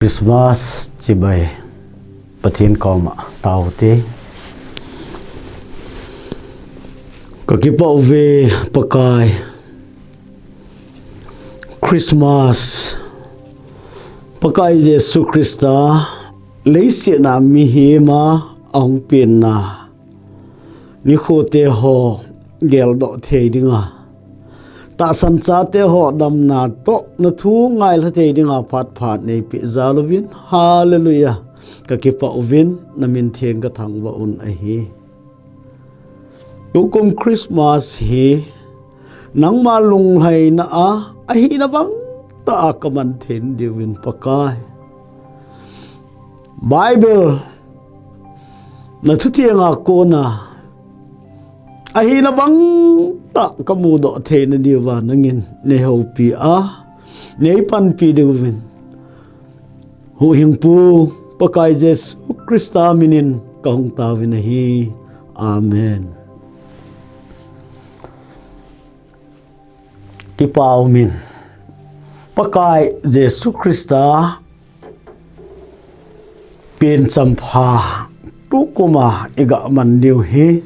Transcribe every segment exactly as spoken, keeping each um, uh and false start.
Christmas chibai Pathen koma tao te. Ka kipah uve Pakai. Christmas, Pakai Jesu Christa leiset a mihem a ahung penna nikho te ho geldoh thei dinga, tahsan chate ho damna tohna thu ngailha thei dinga phat pha neipeh jal uvin. Hallelujah. Ka kipah uvin, na min theng ka thangvah un ahi. Tukum Christmas hi nangma lunglhaina a ahina bang tah a ka man thei diuvin Pakai. Bible na thuthenga kona ahina bang tah ka mudoh theina diuva nangin nei houpi a, nei panpi diuvin. Huhhingpu Pakai Jesu Christa minin ka hung taovin ahi. Amen. Kipah umin. Pakai Jesu Christa pen champha tukuma i ga man diu hi.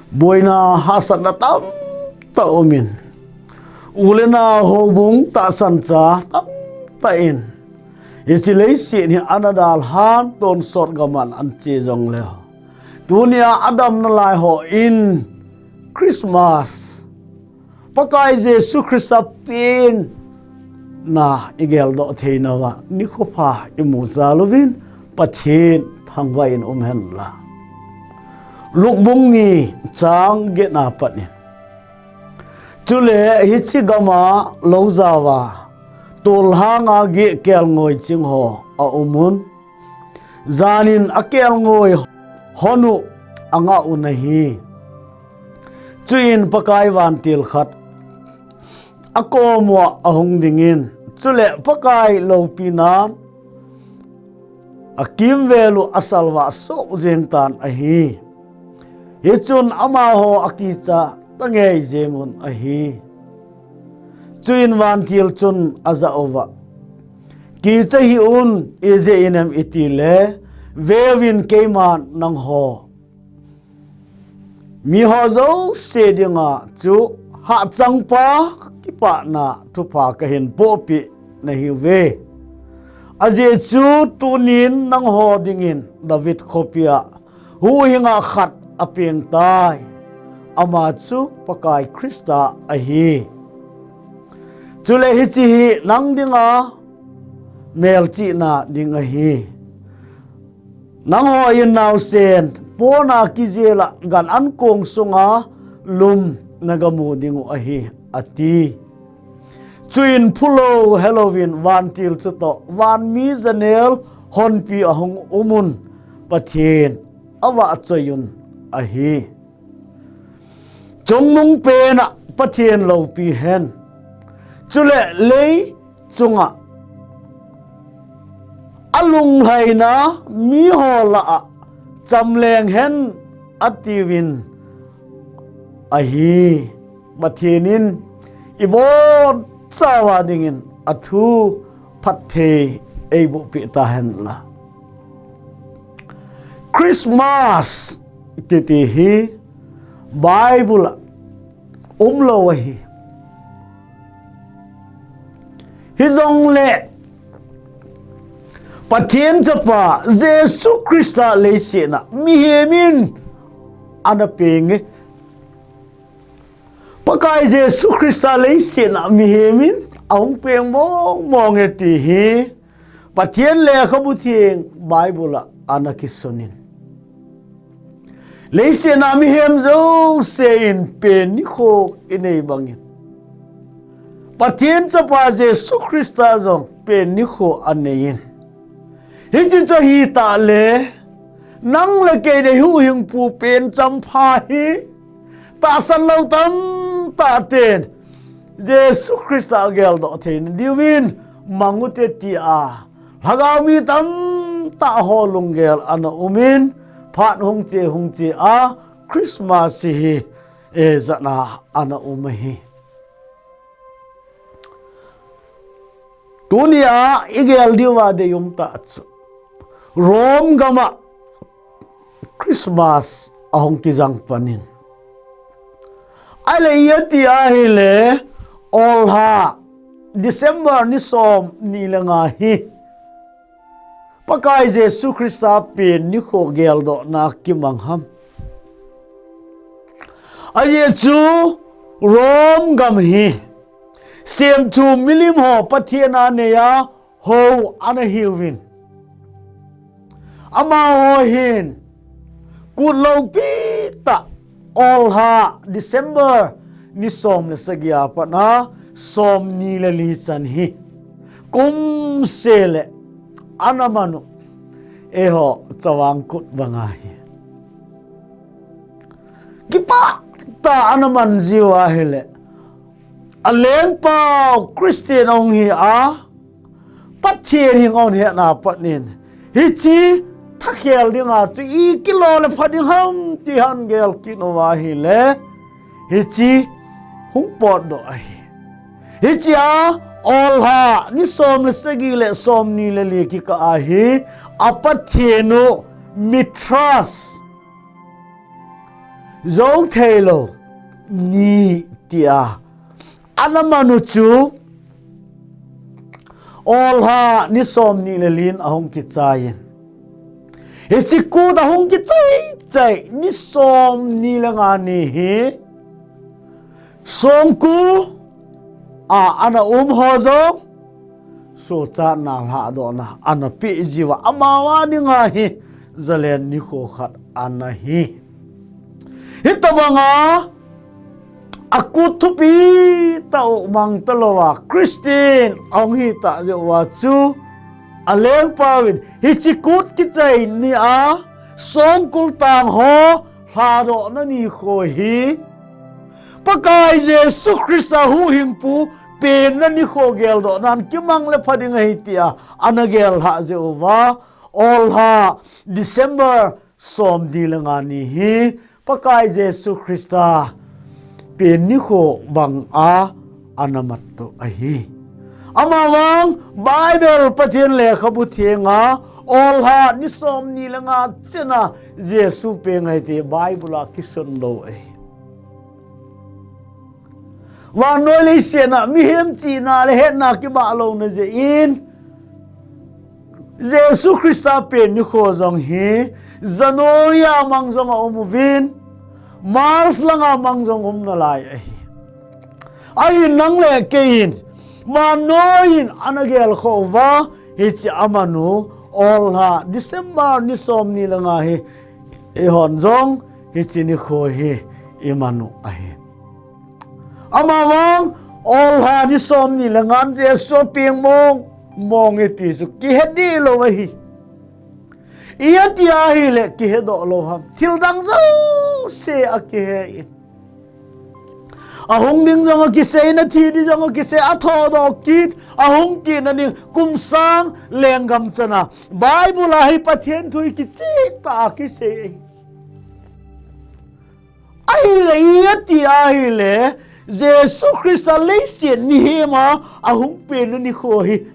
Boina hahsatna tamtah umin. U le nao houbung tahsan cha tamtah in. Hiche leiset hi ana dalhan tonsot gam a ana che jongleu, tunia adam nalai hon Christmas, Pakai Jesu Christa penna i geldoh theinauva nikho pha i mu jal uvin Pathen thangvah in um hen la. Luke bung ni chang get na pat in. Chule hiche gam a lou jao a, tol hang a geh kelngoi ching ho a um un. Jan in a kelngoi hon u a ngah un ahi. Chuin Pakai vantil khat a kom uva a hung dingin, chule Pakai loupinan a kimvel u a salvah soh jeng tan ahi. Hichun amaho a kicha ta ngei jeng un ahi. Chuin vantil chun a jah uva, kicha hih un, ijeh inem itile, veuvin keiman nangho miho jouse dinga chu hahchangpa kipana thupha kahin pohpeh nahiuve. Ajeh chu tunin nangho dingin David khopia huhhinga khat a peng tai. Ama chu Pakai Christa ahi. Chule hiche hi nang dinga melchihna ding ahi. Nangho in naosen pona kijel a gan an kong sunga lum na ga mu ding u ahi, ati. Chuin phulou helouvin vantil chutoh vanmi janel honpi a hung um un, Pathen a vahchoi un ahi. Chungnung pen a Pathen loupi hen. Chule lei chunga a lunglhaina miho lah a chamleng hen atiuvin ahi. Pathen in i bonchauva dingin a thu phatthei ei boh peh ta hen la. Christmas kiti hi Bible a umlou ahi. Hijongle Pathen Chapa Jesu Christa leiset a mihem in ana peng e. Pakai Jesu Christa leiset a mihem in ahung peng mong mong e ti hi Pathen lekhabu theng Bible a ana kisun in. Leiset a mihem jouse in pen nikho i nei bangin, Pathen Chapa Jesu Christa jong pen nikho anei in. Hiche chu ahitah le, nang le kei nei huhhingpu pen champha hi tahsan lou tamtah ten Jesu Christa geldoh theina diuvin mang ute tia lhagao mi tamtah ho lunggel ana um in, phat hung che hung che a Christmas hi ejat a ana um ahi. Tunia igel diuva deium tah chu Rome gama Christmas ahung kijang panin. Ahile iti ahile, olha December ni som ni le nga hi Pakai Jesu Christa pen nikho geldohna kimang ham. Ajeh chu Rome gam hi semthu milim ho Pathen a neiya hou ana hiuvin. Amaho hin kut loupi tah olha December ni som le sagi a pat a som ni le li chan hi kum seh le ana man u eiho chavang kut banga hi kipah tah ana man jiu ahile, alengpau Christian ahung hi a, Pathen hing ahung hetna panin, hiche thakhel dinga chu i kilo le pha ding ham ti han gel kit uva ahile, hiche hung potdoh ahi. Hichea olha ni som le sagi le som ni le li kikah a hi, a Pathen u Mithras, jou theilou ni tia ana man u chu olha ni som ni le lin ahung kichai in, hiche kut ahung kichai chai ni som ni le nga ni hi songkul a ana um ho jong sochatna lhadohna ana peh jiuva, amavang dinga hi zalen nikho khat ana hi. Hitobanga akut thupi tah u mang talouva Christian ahung hi tah jeh uva chu alengpau in hiche kut kichai nia songkul tang ho lhadohna nikho hi Pakai Jesu Christa huhhingpu penna nikho geldohnan kimang le pha ding ahi tia ana gel lhah jeh uva, olha December som ni le nga ni hi Pakai Jesu Christa pen nikho banga ana mat u ahi. Amavang Bible Pathen lekhabu thenga olha ni som ni le nga chena Jesu peng ahi ti Bible a kisun lou ahi. Vannoi leiset a mihem chihna le hetna kibah louna jeh in Jesu Christa pen nikho jong hi January a mang jong aum uvin, March langa mang jong um nalai ahi. Ahin nang le kei in vannoi in ana gelkhoh uva, hiche aman u olha December ni som ni le nga hi eihon jong hiche nikho hi iman u ahi. Amavang olha ni som ni le ngan Jesu apeng mong mong e ti chu kihe dih lou ahi. Iti ahile kihedoh lou ham, thil dang jouse akihe in. Ahung ding jong akisei in, athi ding jong akisei, athodoh kit, ahung kitna ding kum sang lenggam chana Bible a hi Pathen thu hi kicheh tah a kisei ahi. Ahile iti ahile Jesu Christa leiset mihema ahung penna nikho hi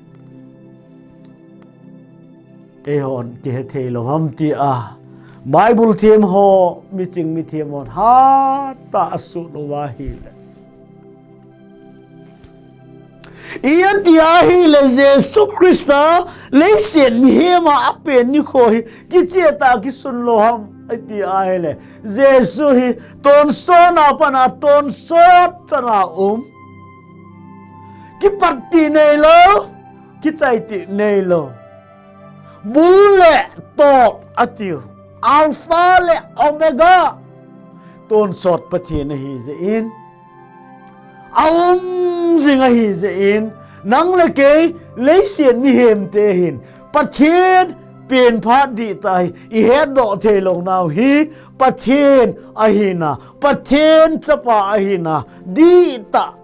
eihon kihe thei lou ham tia Bible them ho, miching mithem hon hatah a asun uva ahile. Iti ahile Jesu Christa leiset mihema apen nikho hi kicheh tah a kisun lou ham iti ahile, Jesu hi tonsot a pat a tonsot chana um, kipat tih neilou, kichai tih neilou, bul le top atiu, Alpha le Omega, tonsot Pathen ahi jeh in, aum jing ahi jeh in, nang le kei leiset mihem te hin Pathen pen phat dihtah hi ihetdoh thei lou nau hi Pathen ahina, Pathen chapa ahina dihtah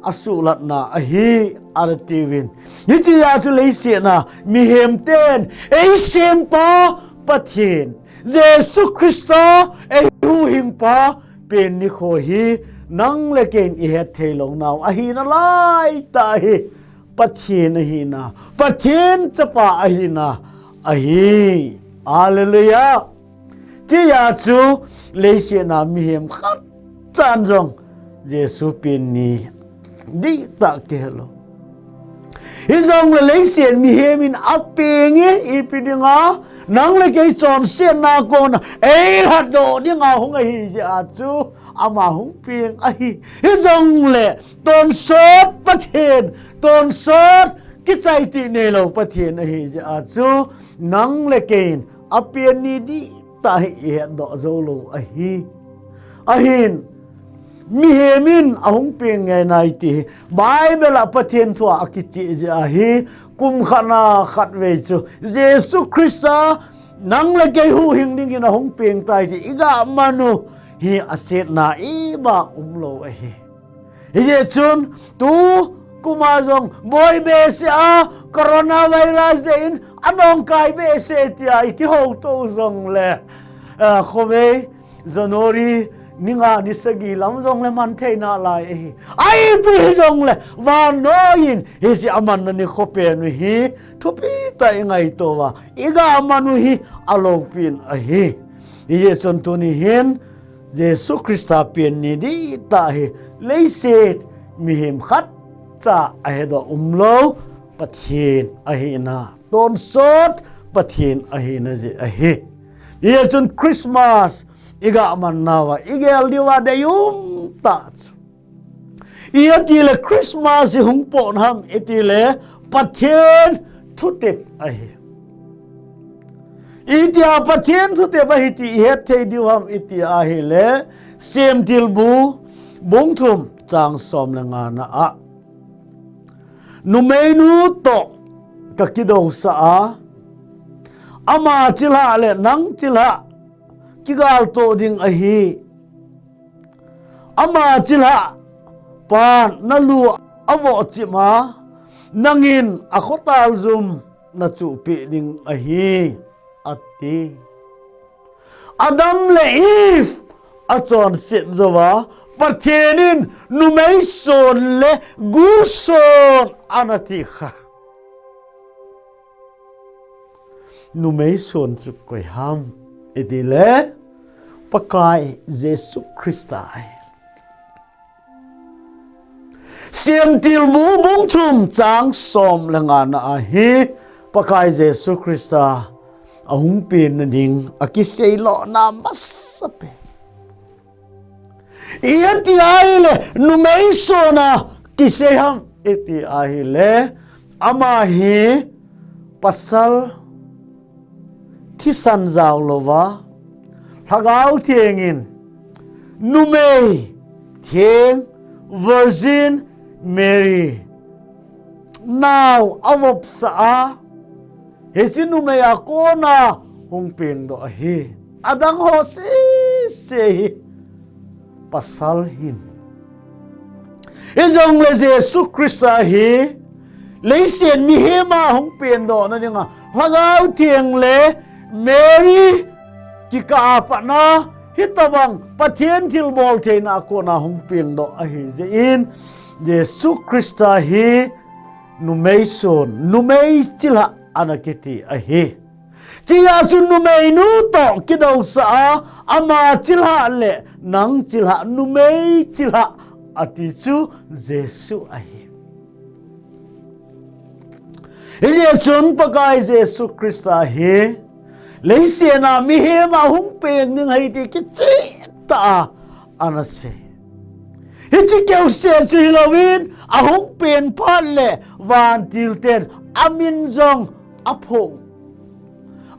asuhlatna ahi, ati uvin. Hitia chu leiset a mihem ten eisempa Pathen, Jesu Christa eihuhhingpa pen nikho hi nang le kei in ihet thei lou nau ahina laitah hi Pathen ahina, Pathen chapa ahina ahi. Hallelujah. Tia chu leiset a mihem khat chan jong Jesu pen ni dihtah kihe lou. Hijongle leiset mihem in apeng e, ipi dinga nang le kei chonsetna kona eilhatdoh dinga hung ahi jeh a chu ama hung peng ahi. Hijongle tonsot Pathen, tonsot kichai tih neilou Pathen ahi jeh a chu nang le kei in apen ni dihtah hi ihetdoh jou lou ahi. Ahin, mihem in ahung peng ngai nai ti hi Bible a Pathen thu a akicheh jeh ahi. Kum khat na khatvei chu Jesu Christa nang le kei huhhing dingin ahung peng tai ti iga man u hi asetna ima umlou ahi. Hijeh chun tu kum a jong boi behseh a coronavirus jeh in anong kai behseh tia ikihouto jongle, ah, khovei January ni nga ni sagi lam jongle man thei nalai ahi. Ipi hijongle vannoi in hiche amanna nikho pen u hi thupi tah a ingaito uva, iga man u hi aloupin ahi. Hijeh chun tuni hin Jesu Christa pen ni dihtah hi leiset mihem khat cha ahedoh umlou Pathen ahina, tonsot Pathen ahina jeh ahi. Hijeh chun Christmas iga man nauva igel diuva deium tah chu, iti le Christmas hi hung pot ham iti le Pathen thutep ahi. Itia Pathen thutep ahi ti ihet thei diu ham iti ahile, Semtilbu bung thum chang som le nga na a, numeinu toh kakidousah a, ama chilhah le nang chilhah kigaltoh ding ahi. Ama chilhah pan nalu avohchim a, nangin akhotal jum nachuhpeh ding ahi, ati. Adam le Eve achonset jouva Pathen in numei son le gu son anati kha. Numei son chu koi ham itile, Pakai Jesu Christa ahi. Semtilbu bung thum chang som le nga na ahi, Pakai Jesu Christa ahung penna ding akiseilouna masapen. Iti ahile, numei son a kisei ham iti ahile, ama hi pasal thisan jao louva, Lhagao Theng in numei theng Virgin Mary nao avopsah a, hiche numei a kona hung pengdoh ahi. Adang ho sese hi pasal hin. Hijongle Jesu Christa hi leiset mihem a hung pengdohna dinga Lhagao Theng le Mary kikah a patna, hitobang Pathen thilbol theina a kona hung pengdoh ahi jeh in, Jesu Christa hi numei son, numei chilhah ana kiti ahi. Tia chu numeinu toh kidousah a, ama chilhah le nang chilhah, numei chilhah ati chu Jesu ahi. Hijeh chun Pakai Jesu Christa hi leiset a mihem a hung peng ding ahi ti kicheh tah a ana sei. Hiche keuseh chu hilouvin, ahung pen phat le vantil ten amin jong aphoh,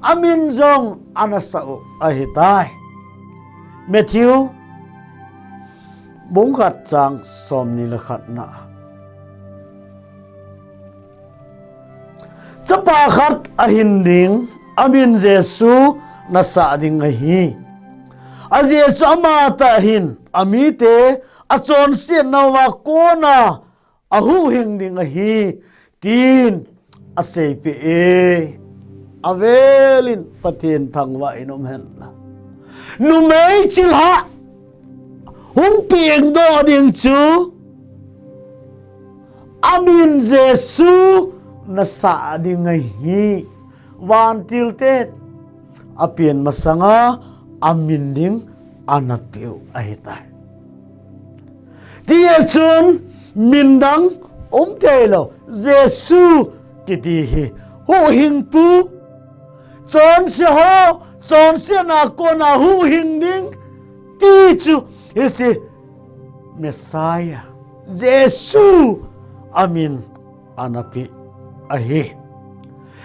amin jong ana sah u ahitai. Matthew bung khat chang somni le khat na. Chapa khat ahin ding, amin Jesu nasah ding ahi. Ajeh chu amatah hin amite achonsetnauva kona ahuhhing ding ahi, tin aseipeh e. Avelin Pathen thangvah in um hen lang. Numei chilhah hung pengdoh ding chu Amin Jesu nasah ding ahi. Vantil ten apen masanga amin ding anapeu ahitai. Ti chun min dang um thei lou, Jesu kiti hi huhhingpu, chonse ho chonsetna kona huhhing ding ti chu hiche Messiah, Jesu amin anape ahi.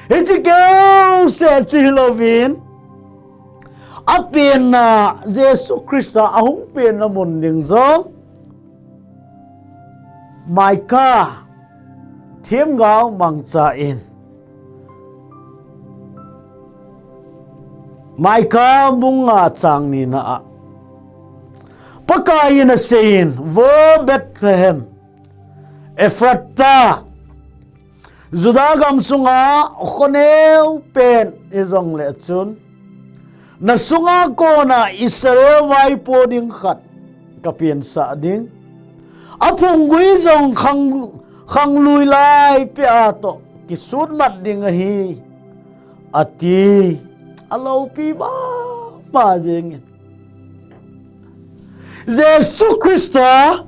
Hiche keuseh chu hilouvin, apenna, Jesu Christa ahung penna mun ding jong Micah themgao mangchan, Micah bung nga chang nina a Pakaiyin aseiyin, Vo Bethlehem Ephrathah, Judah gamsunga khoneu pen hijongle chun, nasunga kona Israel vaipo ding khat kapensah ding. Aphunggui jong khang, khanglui lai pea toh kisutmat ding ahi, ati. Aloupi mama jengin. Jesu Christa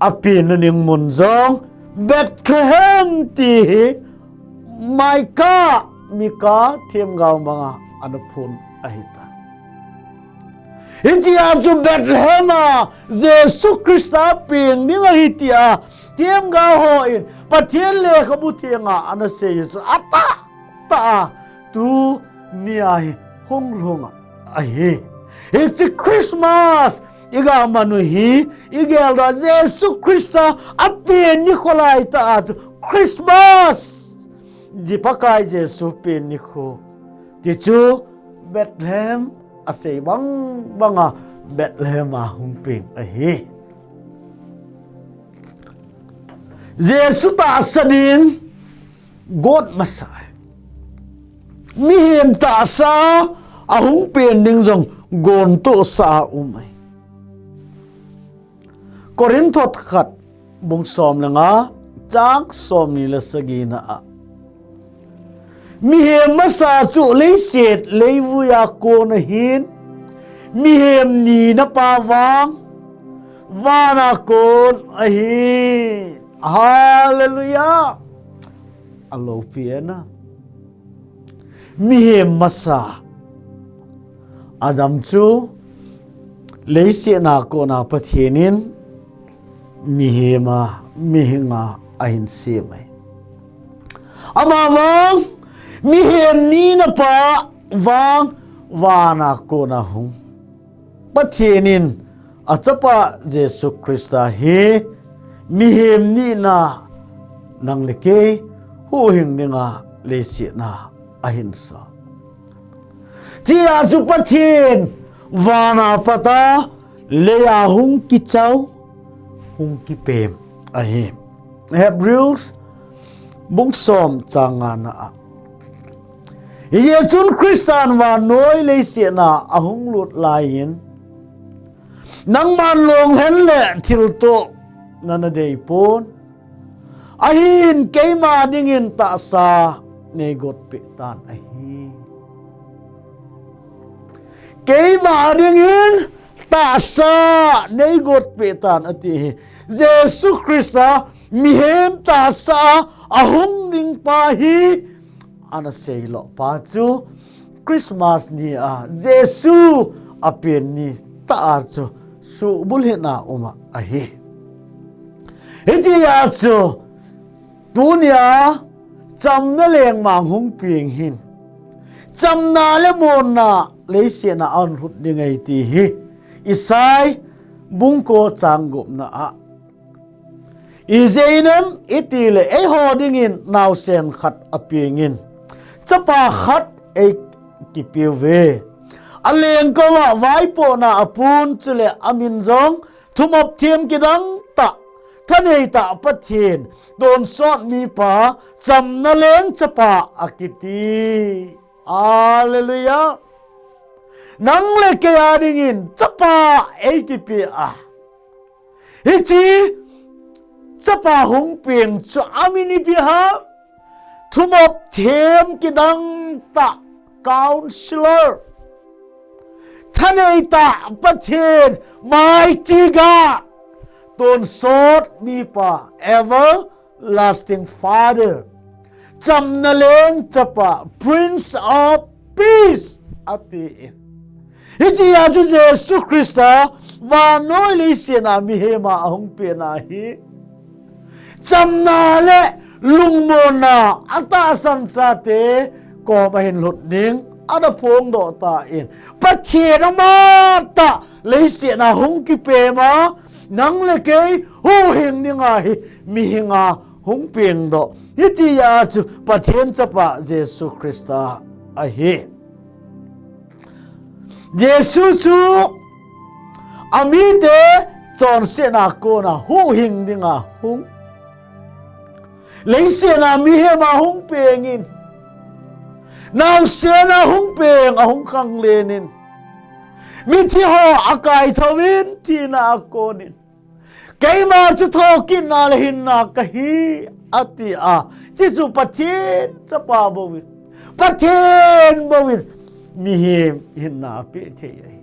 apenna ding mun jong Bethlehem ti hi Micah, Micah themgao manga anaphon ahitai. Hichea chu Bethlehem a Jesu Christa pen ding ahi tia themgao hon Pathen lekhabu thenga anasei chu atah tah a tunia hi hung lhung ahi. Hiche Christmas iga manu hi, igel a Jesu Christa apen nikho laitah a chu Christmas, di Pakai Jesu pen nikho. Ti chu Bethlehem asei bang banga Bethlehem a hung pen ahi. Jesu tahsa ding got masa. Mihem tahsa ahung pen ding jong gontohsa a um ahi. Korinth thot khat bung som le nga chang somni le sagina a, mihem masa chu leiset leivui a kon ahin, mihem nina pa vang vana kon ahi. Hallelujah. Aloupi ena. Mihem masa Adam chu leiset a kona Pathen in mihem a, mihinga ahin sem ahi. Ama vang mihem nina pa vang vana kona hung. Pathen in achapa Jesu Christa hi mihem nina nang le kei huhhing dinga leiset a ahin so. Tia chu Pathen vana pat a leiya hung kichao, hung kipem ahi. Hebrews bung som chang ngana a, hijeh chun Christan vannoi leiset a ahung lut laiyin, nangman lunglen le thilto nana deipon, ahin keima dingin tahsa neigot peh tan ahi. Keima dingin tahsa neigot peh tan ati hi. Jesu Christa mihem tahsa ahung ding pa hi ana seilou pa chu Christmas ni a Jesu apen ni tah a chu subulhit na um ahi. Hitia chu tunia chamna lengmang hung peng hin, chamna le monna leiset a ahung lhut ding ahi ti hi Isai bung ko chang gupna a, ijeh inem itile eiho dingin naosen khat apengin, chapa khat eikipeuve. Alengkouva vaipohna apun, chule amin jong Thumop them kidang tah, thanei tah Pathen, tonsot mipa, chamna leng chapa akiti. Hallelujah. Nang le kei a dingin chapa eikipeh a, hiche Chapa hung peng chu amin ipi ham? Thumop them kidang tah, Counselor. Thanei tah Pathen, Mighty God. Tonsot mipa, Everlasting Father. Chamna leng chapa, Prince of Peace, atin. Hitia chu Jesu Christa vannoi leiset a mihem a ahung pen ahi. Chamna le lungmonna atahsan chate koma hin lut ding ana phongdoh tan, Pathen amatah leiset a hung kipem a, nang le kei huhhing ding ahi, mihing a hung pengdoh. Hitia chu Pathen chapa Jesu Christa ahi. Jesu chu amite chonsetna kona huhhing dinga hung. Leiset a mihem a hung pengin. Naosen a hung peng, ahung khanglen in. Mithi ho akaithou in, thina akonin. Keima chu thokitna le hinna kahi, ati a. Hichu Pathen chapa bouvin, Pathen bouvin mihem hinna apeh thei ahi.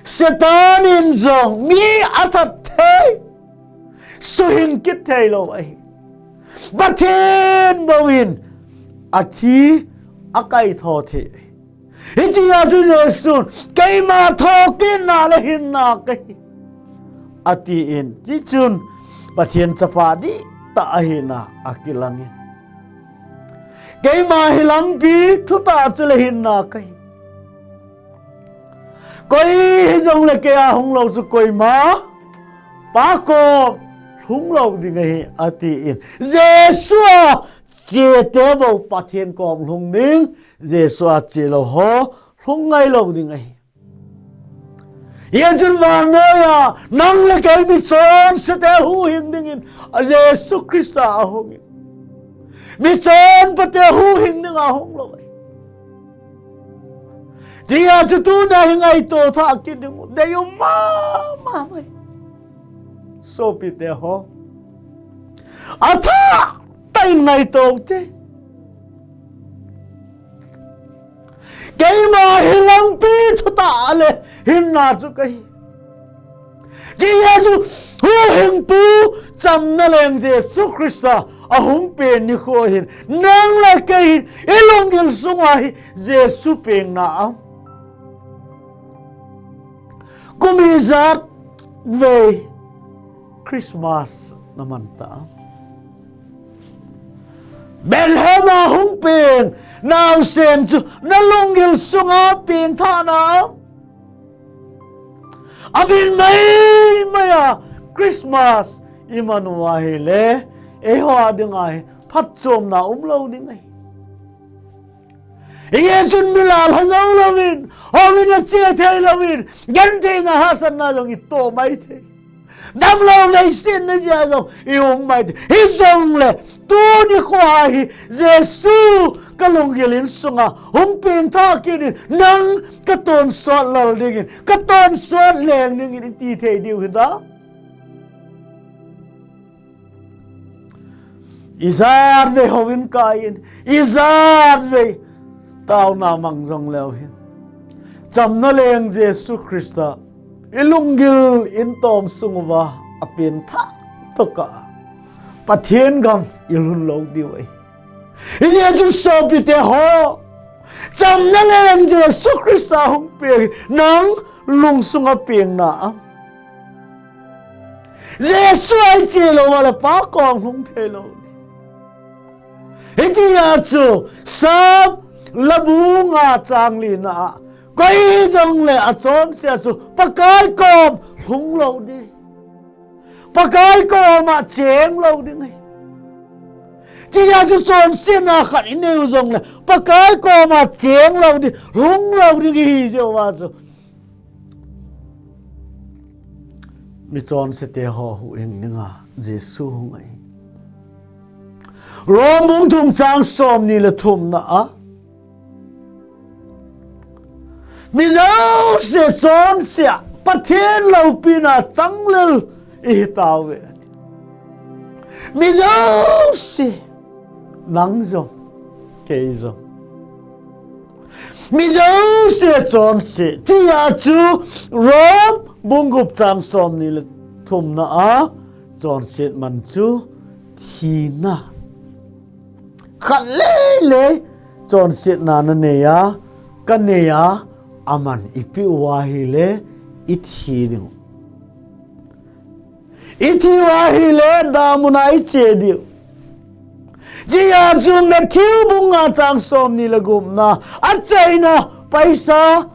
Satan in jong mi athat thei, suhing kit thei lou ahi. Pathen bouvin athi akaitho thei ahi. Hitia chu Jesun, keima thokitna le hinna kahi, atin, hichun Pathen chapa dihtah ahina akilangin. Keima hi lampi, thutah chule hinna kahi. Koi hijongle keiya hung lou chu koima Pa kom lhung lou ding ahi, atin. Jesu a chete bou Pathen kom lhung ding, Jesu a chelou ho lhung ngai lou ding ahi. Hijeh chun vannoiya nang le kei michonsete huhhing dingin Jesu Christa ahungin, michonpate huhhing dinga hung lou ahi. Tia chu tuna hi ngaito thah kit ding u, deium mama mai. Sopite ho, athah tah in ngaito te. Keima hi lampi, thutah le hinna chu kahi. Tia chu huhhingpu chamna leng Jesu Christa ahung pen nikho hin nang le kei hin ilunggil sunga hi Jesu pengna a kum ijat vei Christmas naman ta? Bethlehem a hung peng naosen chu nalunggil sunga pengthah na? Amin maimai a Christmas iman uva ahile, eiho dinga hi phatchomna umlou ding ahi. Hijeh chun mi lalha jou louvin, houin a che thei louvin, gentheina hahsatna jong ito mai thei. Damlou leiset na jeh a jong i um mai thei. Hijongle, tuni khoa hi Jesu kalunggil insunga hung pengthah kit in, nang katonsot lal dingin, katonsot leng dingin iti thei diu hitam? Ijat vei houin kai in, ijat vei taona mang jongleu hin, chamna leng Jesu Christa ilunggil intom sung uva apengthah tokah a Pathen gam ilhun lou diu ahi. Hijeh chun sopite ho, chamna leng Jesu Christa hung peng hi nang lungsunga pengna am? Jesu a iche louva le Pa kom lhung thei lou ding. Hitia chu Sam labu nga chang lina a, koi jongle achonse a chu Pakai kom lhung lou ding, Pakai koma cheng lou ding ahi. Tia chu chonsetna khat inei u jongle Pakai koma cheng lou ding, lhung lou ding ahi jeh uva chu michonsete ho huhhing dinga Jesu hung ahi. Rom bung thum chang somni le thumna a, mi jouse chonse a Pathen loupina changlel ihi tauve. Mi jouse, nang jong, kei jong. Mi jouse chonse, tia chu Rom bung gup chang somni le thumna a chonset man chu thina. Khat lele chonsetna nanei a, kanei a, aman ipi uva ahile ithi ding. Ithi uva ahile damun a iche diu. Tia chu Matthew bung nga chang somni le gupna, achaina paisa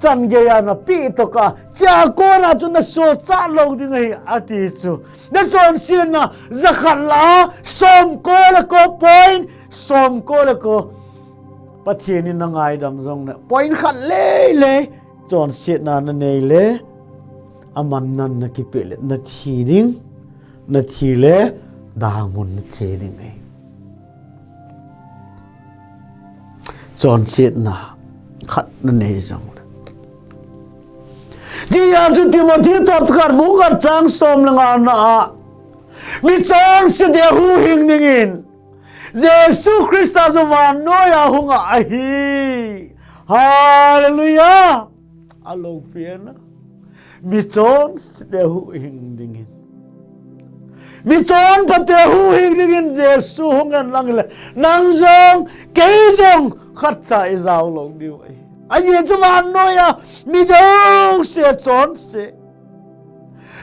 chan geiya napeh tokah, chua kona chu nasochat lou ding ahi, ati chu. Nachonsetna jakhat lah a somko le ko point, somko le ko Pathen in nangaidam jongle, point khat lele chonsetna nanei le, aman nang nakipeh le nathi ding, nathi le damun nache ding ahi. Chonsetna khat nanei jongle. Tia chu Timothy thot khat bung khat chang som le ngana a, mi chonse te huhhing dingin Jesu Christa chu vannoiya hung ahi. Hallelujah. Aloupina. Mi chonse te huhhing dingin. Mi chonpha te huhhing dingin Jesu hung hen lang le, nang jong, kei jong, khatcha ijao lou diu ahi. Ajeh chu vannoiya mi jouse chonse.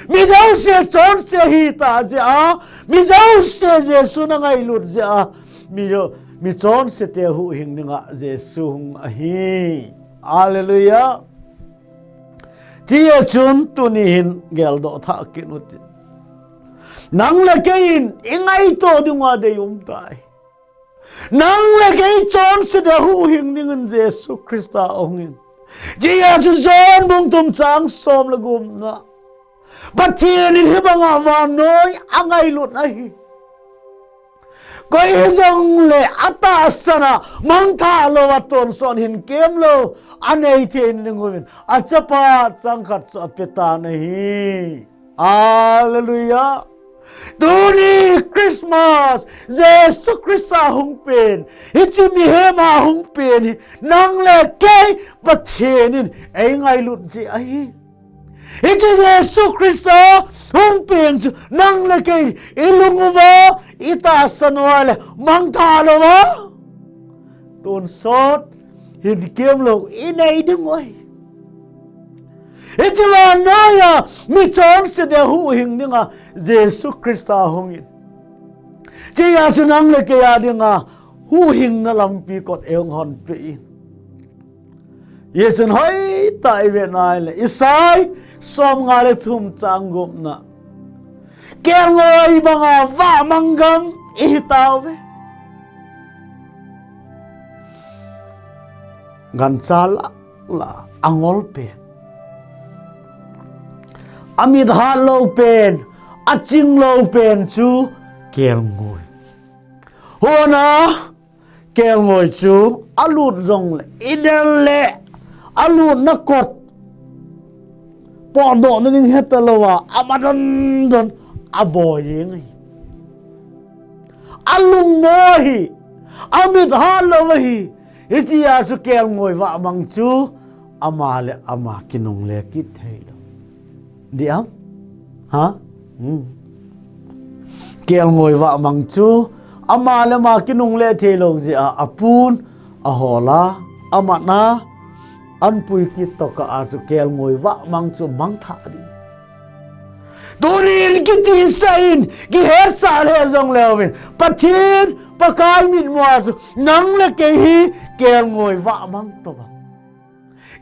Mi jouse chonse ahitah jeh a, mi jouse Jesu nangailut jeh a, mi jo, mi chonse te huhhing dinga Jesu hung ahi. Hallelujah. Tia chun tuni hin geldoh thah kit utin. Nang le kei in ingaito dinga deium tai. Nang le kei chonse te huhhing dingin Jesu Christa ahung in. Tia chu John bung thum chang som le gupna. Pathen in hibanga vannoi angailut ahi. Koi hijongle atahsan a mangthah louva tonsot hin kemlou anei thei ding uvin achapa changkhat chu apetan ahi. Hallelujah. Tuni Christmas, Jesu Christa hung pen, hiche mihem a hung pen hi, nang le kei Pathen in eingailut jeh ahi. Hiche Jesu Christa hung pen chu nang le kei ilung uva, itahsan uva le mangthah louva tonsot hin kemlou inei ding uve. Hiche vannoiya mi chonse te huhhing dinga Jesu Christa hung in. Tia chu nang le kei a dinga huhhingna lampi kot eihung honpeh in. Hichun hoitah a ivet nai le, Isai somnga le thum chang gupna. Kelngoi banga vahmang gam ihi tauve. Gancha lah lah a angol pen, amit hat lou pen, aching lou pen chu kelngoi. Hona kelngoi chu alut jongle, idel le alutna kot potdohna ding heta louva, ama don don aboi jeng ahi. Alungmo ahi, amit hat lou ahi. Hitia chu kelngoi vahmang chu ama le ama kinungle kit thei lou. Diam? Ha? Hmm. Kelngoi vahmang chu ama le ama kinungle thei lou jeh a, apun, ahola, amatna, anpui kit tokah a chu kelngoi vahmang chu mangthah ding. Tunin kichihsah in, kihetsah lheh jongleu vin, Pathen, Pakai mitmu a chu nang le kei hi kelngoi vahmang tobang.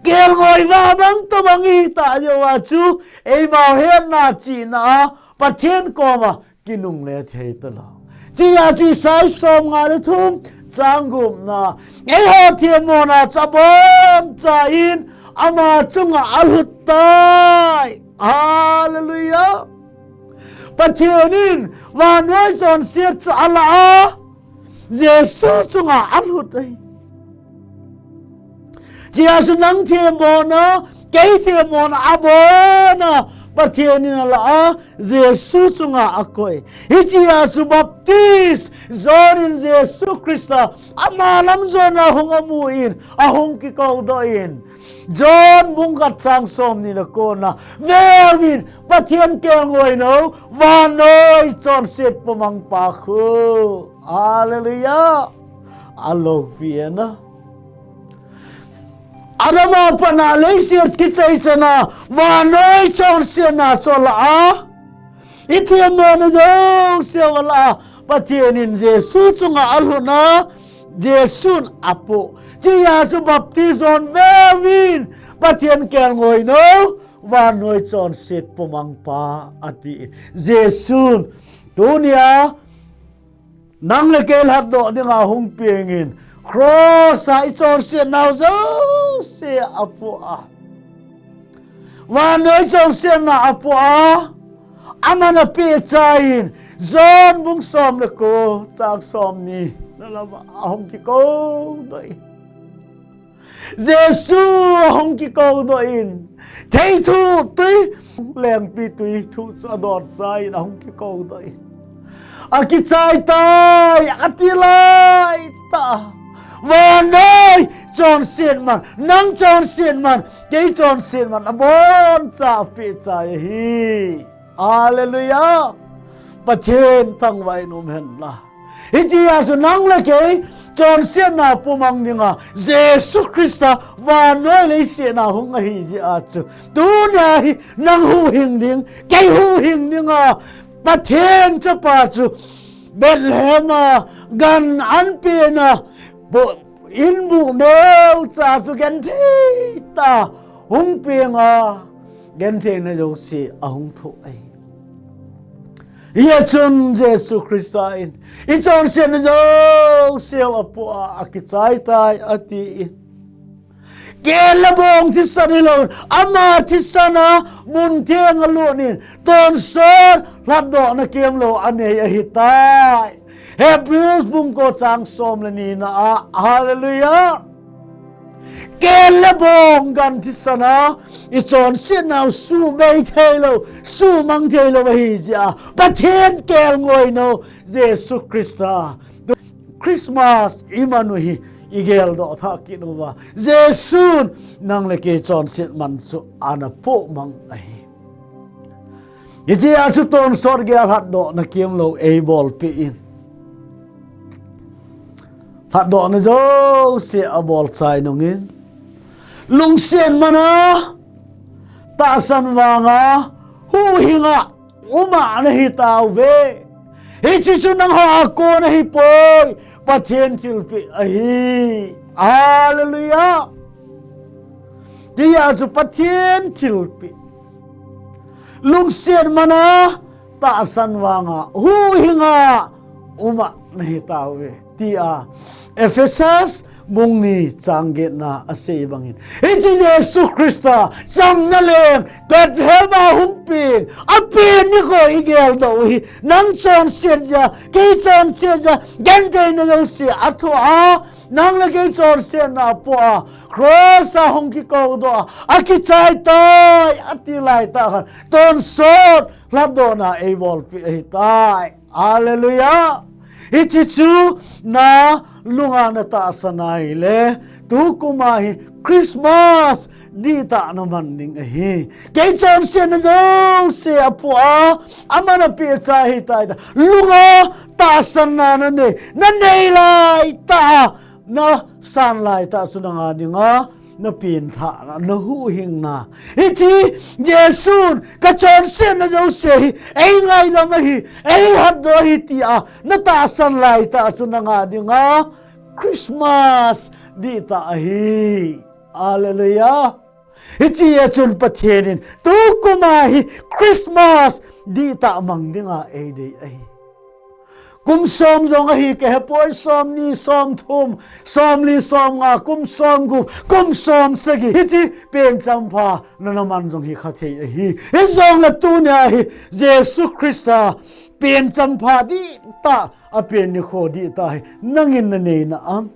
Kelngoi vahmang tobang ihitah jeh uva chu, eima hetna chihna a Pathen koma kinungle thei talou. Tia chu Isai somnga le thum chang gupna, eiho themmona chu abonchain ama chunga alhut tai. Hallelujah. Pathen in vannoi chonset chu alah a, Jesu chunga alhut ahi. Tia chu nang themmona, kei themmona abona, Pathen in alah a, Jesu chunga akoi. Hichea chu Baptist John in Jesu Christa ama lam jona hung amu in, ahung kikoudoh in. John bung khat chang somni le kona, "Veuvin, Pathen kelngoinou, vannoi chonset pumang pa khu." Hallelujah. Aloupi e na. Adam a pat a leiset kichai chan a, vannoi chonsetna chu alah a, i themmona jouse alah a, Pathen in Jesu chunga alhun a, Jesun apoh. Hichea chu Baptist John, "Veuvin, Pathen kelngoinou, vannoi chonset pumang pa," ati. Jesun tunia nang le kei lhatdoh dinga hung peng in, cross a i chonsetnau jouse apoh a, vannoi chonsetna apoh a, aman apeh chai in, John bung som le ko, chang somni na lam a ahung kikoudoh in. Jesu ahung kikoudoh in, theithu tui, lengpi tui thu chu adon chai in ahung kikoudoh in, "Akichai tai," ati lai tah a, vannoi chonset man, nang chonset man, kei chonset man, aboncha apeh chai ahi. Hallelujah. Pathen thangvah in um hen la. Hichea chu nang le kei chonsetna pumang dinga Jesu Christa vannoi leiset a hung ahi jeh a chu, tunia hi nang huhhing ding, kei huhhing dinga Pathen Chapa chu Bethlehem a gan an pena, bu-, in buh neocha chu genthei tah a hung peng a, gentheina jouse ahung thoh ahi. Hia chun Jesu Christa in i chonsetna jouse u apoh a, "Akichai tai," ati in. Kel le bong thisan hilou, ama thisan a mun theng alut in, tonsot lhatdohna kemlou anei ahitai. Hebrews bung ko chang som le ni na a, hallelujah. Kel le bong gan thisan a i chonsetnau subei theilou, sumang theilou ahi jeh a, Pathen kelngoinou Jesu Christa. Christmas i man u hi i geldoh thah kit uva, Jesun nang le kei chonset man chu ana pohmang ahi. Hichea chu tonsot geiya lhatdohna kemlou eibolpeh in, lhatdohna jouse abol chai nungin, lungset man a tahsan vanga huhhing a um a nahi tauve. Hiche chu nangho a kon ahipoi, Pathen thilpeh ahi. Hallelujah. Tia chu Pathen thilpeh. Lungset man a tahsan vanga huhhing a um a nahi tauve, tia Ephesus bung ni chang get na a asei bangin, hiche Jesu Christa chamna leng Bethlehem a hung peng, apen nikho i geldoh u hi, nang chonset jeh a, kei chonset jeh a, gentheina jouse athoh a, nang le kei chonsetna apoh a, cross a hung kikoudoh a, akichai tai ati lai tah khan, tonsot lhatdohna eibolpeh ahitai. Hallelujah. Hiche chu nalunga natahsan a ahile, tukum a hi Christmas dihtah naman ding ahi. Kei chonsetna jouse apoh a, aman apeh chai ahitai tia lunga tahsanna nanei, nanei lai tah a, nasan lai tah chu nanga dinga, napengthahna, nahuhhingna. Hiche Jesun kachonsetna jouse hi eingaidam ahi, eihatdoh ahi tia natahsan lai tah chu nanga dinga Christmas dihtah ahi. Hallelujah. Hichea chun Pathen in tukum a hi Christmas dihtah mang dinga eidei ahi. Kum som jong ahi kahepoi, somni, somthum, somli, somnga, kum somgup, kum somsagi. Hiche pen champha nanaman jong hikha thei ahi. Hijongle tunia hi Jesu Christa pen champha dihtah apen nikho dihtah hi nangin nanei na am?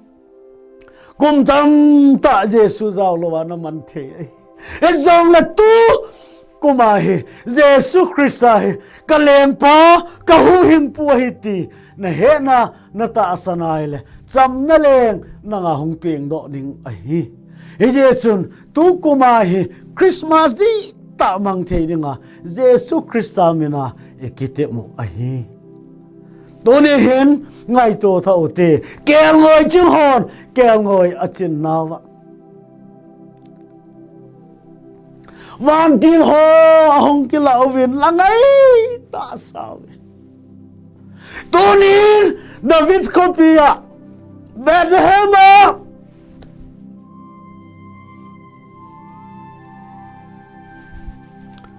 Kum tamtah Jesu jaolouva naman thei ahi. Hijongle tu Kum a hi Jesu Christa hi ka lengpa, ka huhhingpu ahi ti na hena, na tahsan a ahile, chamna leng nanga hung pengdoh ding ahi. Hijeh chun tukum a hi Christmas dihtah mang thei dinga Jesu Christa mina i kitep u ahi. Tuni hin ngaito tha u hite, kelngoi ching hon kelngoi a chin nauva, vantil ho ahung kilah uvin, la ngai tahsa uvin. Tunin David khopi a, Bethlehem a,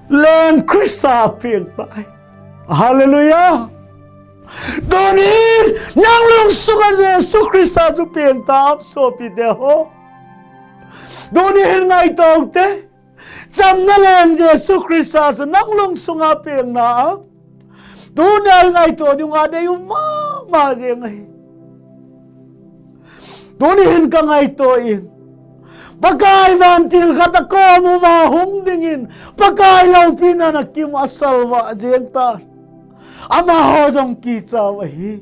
Leng Christa apeng tai. Hallelujah. Tunin nang lungsunga Jesu Christa chu peng tam, sopite ho. Tuni hin ngaito u hite. Chamna leng Jesu Christa chu nang lungsunga peng na a, tuni a i ngaito diu a dei u mama jeng ahi. Tuni hin ka ngaito in, Pakai vantil khat a kom uva hung dingin, Pakai loupina na kim a salvah jeng tan. Amaho jong kicha u ahi.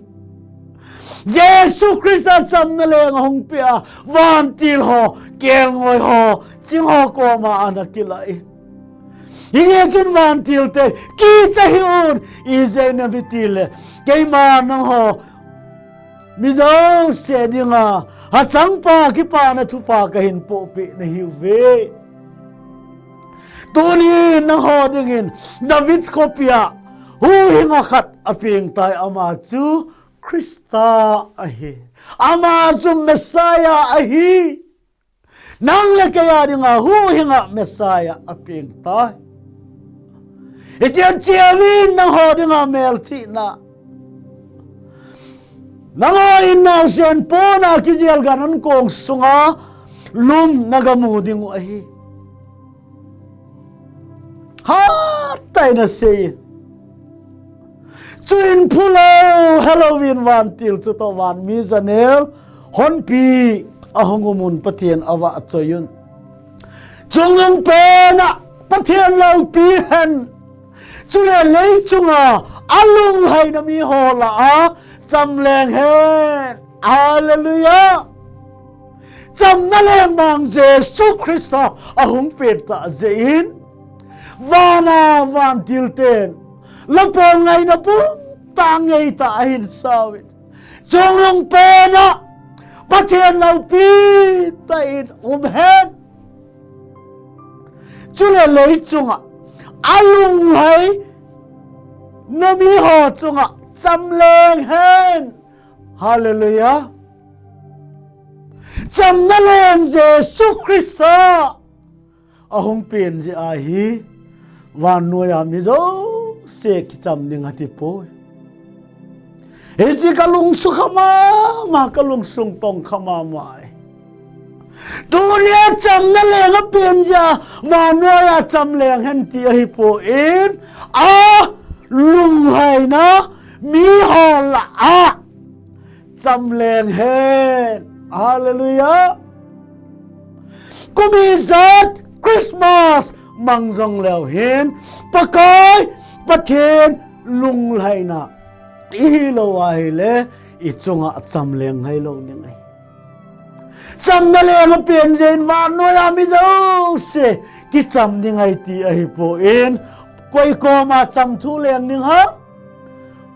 Jesu Christa chamna leng ahung peh a, vantil ho, kelngoi ho, ching ho koma ana kilah in. Hijeh chun vantil te, kicha hih un, ijeh inem itile, keima nangho mi jouse dinga hachangpa kipana thupha kahin pohpeh nahiuve. Tuni nangho dingin David khopi a huhhinga khat apeng tai, ama chu Christa ahi. Ama chu Messiah ahi. Nang le kei a dinga huhhinga Messiah apeng tai. Hiche a cheuvin nangho dinga melchihna. Nangho in naosen pon a kijel gan an kong sunga lum na gamu ding u ahi. Hatah in asei in. Chuin phulou helouvin vantil chutoh van mi janel honpi a hung umun Pathen avahchoi un. Chungnung pena Pathen loupi hen. Chule leichunga alunglhaina miho lah a chamleng hen. Hallelujah. Chamna lengmang Jesu Christa ahung peng tah jeh in, vana vantil ten la pon ngaina pum tah ngeitah ahin sauvin, chungnung pena Pathen loupi tah in um hen. Chule leichunga alunglhaina miho chunga chamleng hen. Hallelujah. Chamna leng Jesu Christa ahung peng jeh ahi, vannoiya mi jouse kicham ding ati poi. Hiche kalungsukha mama, kalungsung tongkha mama e. Tunia chamna leng apeng jeh a vannoiya chamleng hen ti ahipon, alunglhaina miho lah a chamleng hen. Hallelujah. Kum ijat Christmas mang jongleu hin, Pakai Pathen lunglhaina ihilou ahile, ichunga chamleng ngailou ding ahi. Chamna leng apeng jeh in vannoiya mi jouse kicham ding ahi ti ahipon, koi koma cham thu leng ding ham?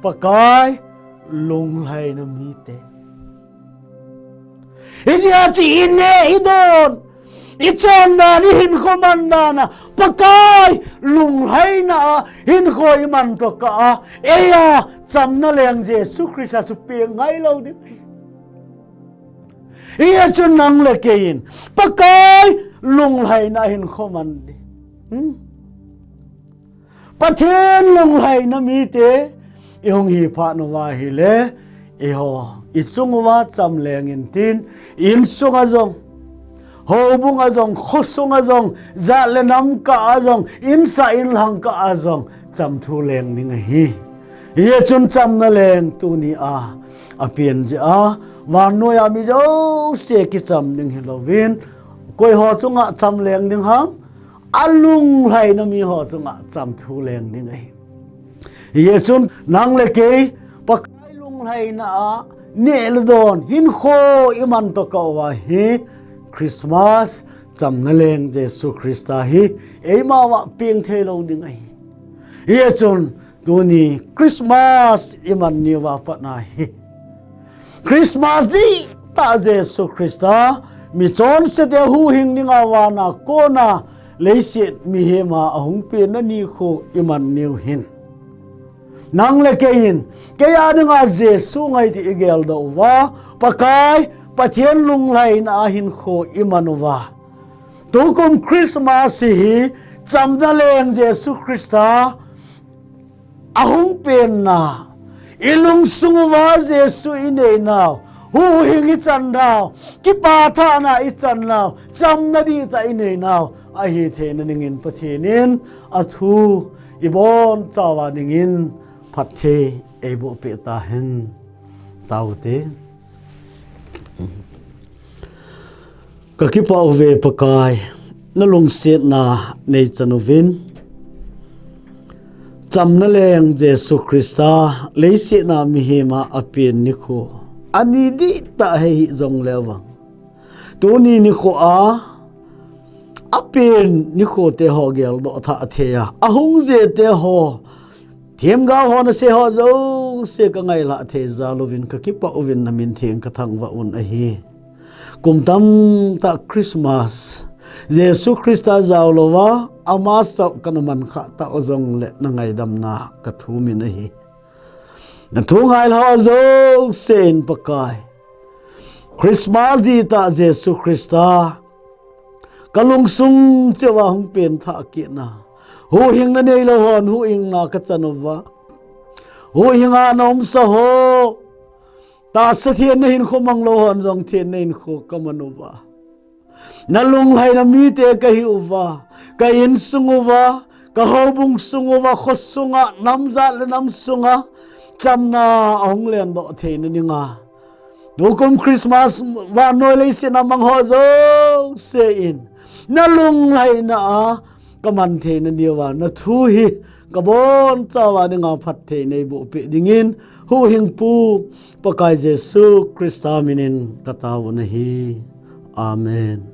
Pakai lunglhaina mite. Hijeh a chu ineh idon, ichon dan, ihinkho man dan a Pakai lunglhaina a hinkho iman tokah a, eia chamna leng Jesu Christa chu peng ngailou ding ahi. Hijeh chun nang le kei in Pakai lunglhaina a hinkho man ding. Hmm? Pathen lunglhaina mite ihung hi phat uva ahile, eiho ichung uva chamleng intin, insunga jong, houbunga jong, khosunga jong, jat le nam kah a jong, insah inlhang kah a jong cham thu leng ding ahi. Hijeh chun chamna leng tunia apeng jeh a vannoiya mi jouse kicham ding hilouvin, koiho chunga chamleng ding ham? alunglhaina mi ho chunga cham thu leng ding ahi. Hijeh chun nang le kei Pakai lunglhaina a neh le don hinkho iman tokah uva hi Christmas chamna leng Jesu Christa hi eima uva peng thei lou ding ahi. Hijeh chun tuni Christmas iman ni uva patna hi Christmas dihtah Jesu Christa michonse te huhhing dinga vana kona leiset mihema ahung penna nikho iman niu hin, nang le kei in kei a dinga Jesu ngai ti igeldoh uva, Pakai Pathen lunglhaina a hinkho iman uva, tukum Christmas hi chamna leng Jesu Christa ahung penna, ilungsung uva Jesu ineinau, huhhing ichannau, kipathahna ichannau, chamna dihtah ineinau ahi theina dingin Pathen in athu ibonchauva dingin phatthei eiboh peh tahen. Taute. Kakipah uve Pakai, nalungsetna neichan uvin, chamna leng Jesu Christa leiset a mihema apen nikho ani dihtah ahi jongleu vang, tuni nikho a apen nikho te ho geldoh thah thei a, ahung je te ho, themgao ho nasei ho jouse kangailhah thei jal uvin kakipah uvin namin theng kathangvah un ahi. Kum tamtah Christmas Jesu Christa jaolouva ama saoh kana mankhah tah u jongle nangaidamna kathumin ahi. Nathu ngailhah ho jouse in Pakai, Christmas dihtah Jesu Christa kalungsung cheuva hung pen thah kitna, huhhingna neilou hon huhhingna kachan uva, huhhinga naumsa ho, tahsa thenna hinkho manglou hon jong thenna hinkho kaman uva, nalunglhaina mite kahi uva, ka insung uva, kahoubung sung uva, khosunga, namjat le namsunga chamna ahung lendoh theina dinga, tukum Christmas vannoi leiset a mang ho jouse in nalunglhaina a kaman theina diuva nathu hi kabonchauva dinga phatthei neiboh peh dingin, huhhingpu Pakai Jesu Christa minin katao u ahi. Amen.